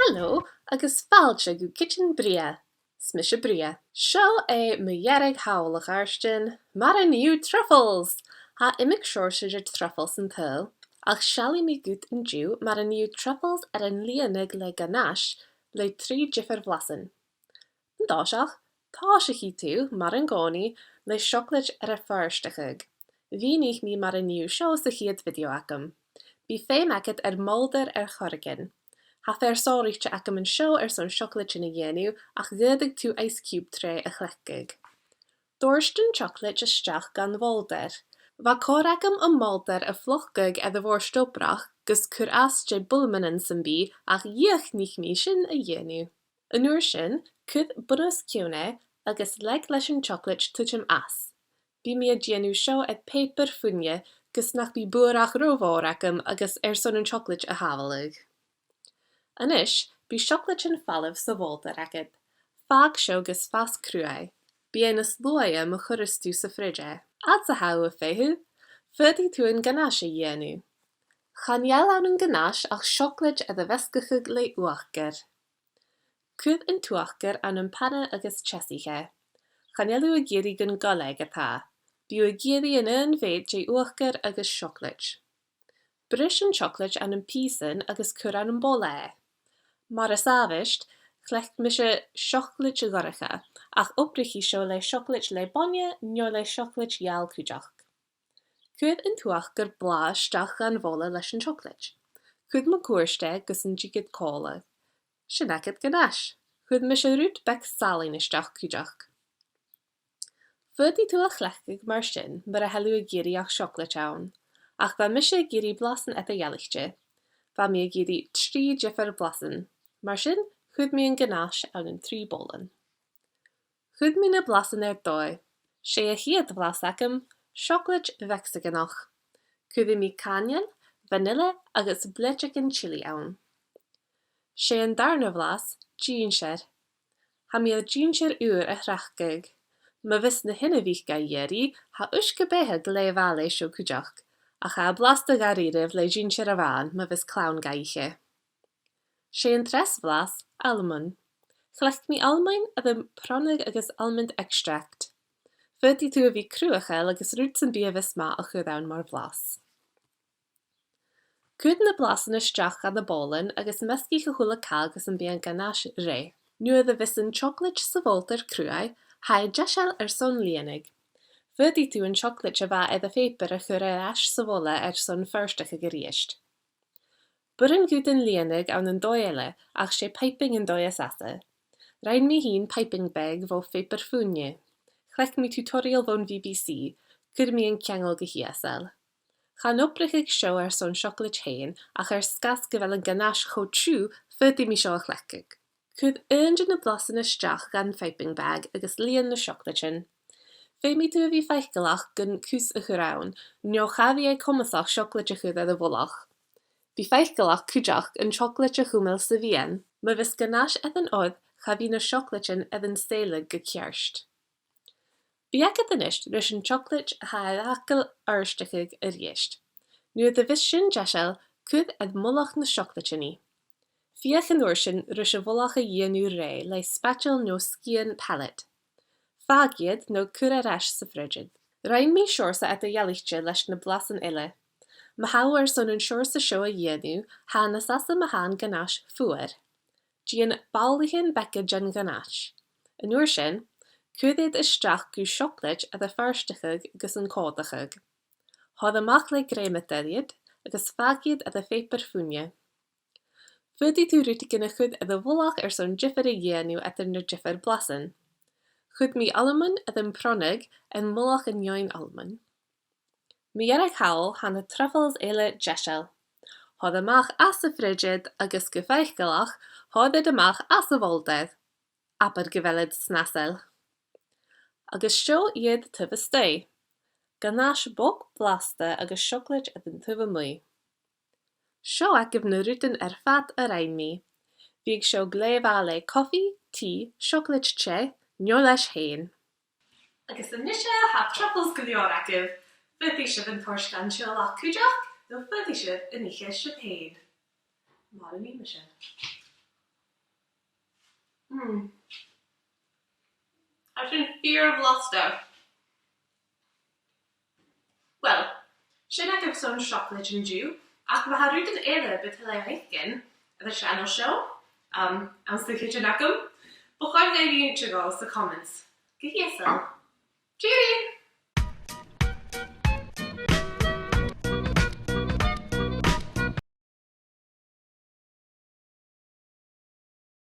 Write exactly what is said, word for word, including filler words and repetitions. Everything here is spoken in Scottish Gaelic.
Hello, agus fàilte gu Cidsin Brèagha. 'S mise Brèagha. Seo e mo dheagh thàilleabh a-rithist, mar an-diugh truffles! Tha iomadh seòrsa de truffles san t-saoghal, ach seallaidh mi dhut an-diugh mar a nì thu truffles air an lìonadh le ganache le trì diofar bhlasan. An toiseach, tòisichidh tu, mar an-còmhnaidh, le seoclaid air a fearstachadh. Mhìnich mi mar a nì thu seo sa chiad video agam. Bidh feum agad air mòldar air choreigin. Tha fear sònraichte agam an seo airson seoclaid a dhèanamh, ach dh'fhaodadh tu ice cube tray a chleachdadh. Dòirt an t-seoclaid a-steach dhan mhòldar. Bha còir agam am mòldar a phlocadh air a' bhòrd-obrach gus cur às de bhuilmheanan sam bith, ach dhìochuimhnich mi sin a dhèanamh. An uair sin, cuir bunfhas ceann air agus leig leis an t-seoclaid tuiteam às. Bidh mi a' dèanamh seo air pàipear-fuine gus nach bi buaireadh ro mhòr agam agus airson an t-seoclaid a shàbhaladh. A-nis, bidh seoclaid air falbh sa mhòldar agad. Fàg seo gus fàs cruaidh. Bidh e nas luaithe ma chuireas tu sa fridge e. Fhad 's a tha thu a' feitheamh, faodaidh tu an ganache a dhèanamh. Chan eil ann an ganache ach seoclaid air a mheasgachadh le uachdar. Cuir an t-uachdar ann am pana agus teasaich e. Chan eil thu ag iarraidh gun goil e ge-tà. Bidh thu ag iarraidh an aon mheud de uachdar agus seoclaid. Bris an t-seoclaid ann am pìosan agus cuir ann am bolla e. Mar as àbhaist, chleachd mise seoclaid dhorcha, ach obraichidh seo le seoclaid le bainne no le seoclaid gheal cuideachd. Cuir an t-uachdar blàth a-steach dhan bholla leis an t-seoclaid. Cuir mun cuairt e gus an tig iad còmhla. Sin agad ganache. Chuir mise rud beag salainn a-steach cuideachd. Faodaidh tu a chleachdadh mar sin mura h-eil thu ag iarraidh ach seoclaid ann, ach bha mise ag iarraidh blasan eadar-dhealaichte. Bha mi ag iarraidh trì diofar blasan. Mar sin, chuir mi an ganache ann an trì bowlan. Chuir mi na blasan air dòigh. 'S e a' chiad bhlas agam, seoclaid Mheagsaganach. Cuiridh mi caineal, vanilla agus bleideagan chilli ann. 'S e an dàrna bhlas, dinsear. Tha mi air dinsear ùr a shreachdadh. Ma bhios na h-inbhich ga iarraidh, tha uisge-beatha glè mhath leis seo cuideachd, ach tha e blasta dha-rìribh le dinsear a-mhàin ma bhios clann ga ithe. 'S e an treas bhlas, almond. Chleachd mi almoin air am pronnadh agus almond extract. Faodaidh tu a bhith cruthachail agus rud sam bith a bhios math a chur ann mar bhlas. Cuir na blasan a-steach dha na bowlan agus measgaich a h-uile càil gus am bi an ganache rèidh. Nuair a bhios an t-seoclaid sa mhòldar cruaidh, tha e deiseil airson lìonadh. Faodaidh tu an t-seoclaid a bha air a' phàipear a chur air ais sa bholla airson fearstachadh a-rithist. B' urrainn dhut an lìonadh ann an dòigh eile, ach 's e piping an dòigh as fhasa. Rinn mi fhìn piping bag bho phàipear-fuine. Chleachd mi tutorial bhon B B C, chuir mi an ceangal gu h-ìosal. Chan obraicheadh seo airson seoclaid fhèin, ach air sgàth 's gu bheil an ganache cho tiugh, faodaidh mi seo a chleachdadh. Cuir aon de na blasan a-steach dhan piping bag agus lìon na seoclaidean. Feumaidh tu a bhith faiceallach gun cus a chur ann, no cha bhi e comasach seoclaid a chur air a' mhullach. Bi faiceallach cuideachd an t-seoclaid a chumail sa mheadhan. Ma bhios ganache air an oir, cha bhi na seoclaidean air an saoladh gu ceart. Bi agad a-nis ris an t-seoclaid a tha air fhàgail fhearstachadh a-rithist. Nuair a bhios sin deiseil, cuir air mullach na seoclaidean i. Feuch an uair sin ris a' mhullach a dhèanamh rèidh le spatula no sgian palette. Fàg iad no cuir air ais sa fridge. Rinn mi seòrsa eadar-dhealaichte leis na blasan eile. Ma tha thu airson an seòrsa seo a dhèanamh, tha e nas fhasa ma tha an ganache fuar. Dèan ballaichean beaga den ghanache. An uair sin, cuir iad a-steach gu seoclaid air a fearstachadh gus an còmhdachadh. Thoir a-mach le grèim air iad agus fàg iad air a' phàipear-fuine. Faodaidh tu rudeigin a chur air a' mhullach airson diofar a dhèanamh eadar na diofar blasan. Chuir mi almond air am pronnadh air mullach an aon almond. Mu dheireadh thall tha na truffles uile deiseil. Thoir a-mach às a' fridge iad agus gu faiceallach, thoir iad a-mach às a' mhòldar. Abair gu bheil iad snasail. Agus seo iad taobh a-staigh. Ganache bog blasta agus seoclaid air an taobh a-muigh. Seo agaibh na rudan air fad a rinn mi. Bhiodh seo glè mhath le cofaidh, tì, seoclaid teth, no leis fhèin. Agus a-nise, tha truffles gu leòr agaibh. Faodaidh sibh an toirt dhan teaghlach cuideachd, no faodaidh sibh an ithe sibh fhèin. Mar a nì mise. Mm. Tha sin fìor bhlasta. Well, sin agaibh son seoclaid an-diugh, ach ma tha rudan eile bu toil leibh fhaicinn air an t-seanail seo, um, anns a' chidsin agam, bu chòir dhuibh innse dhomh sa comments. Gu h-ìosal. Cheery!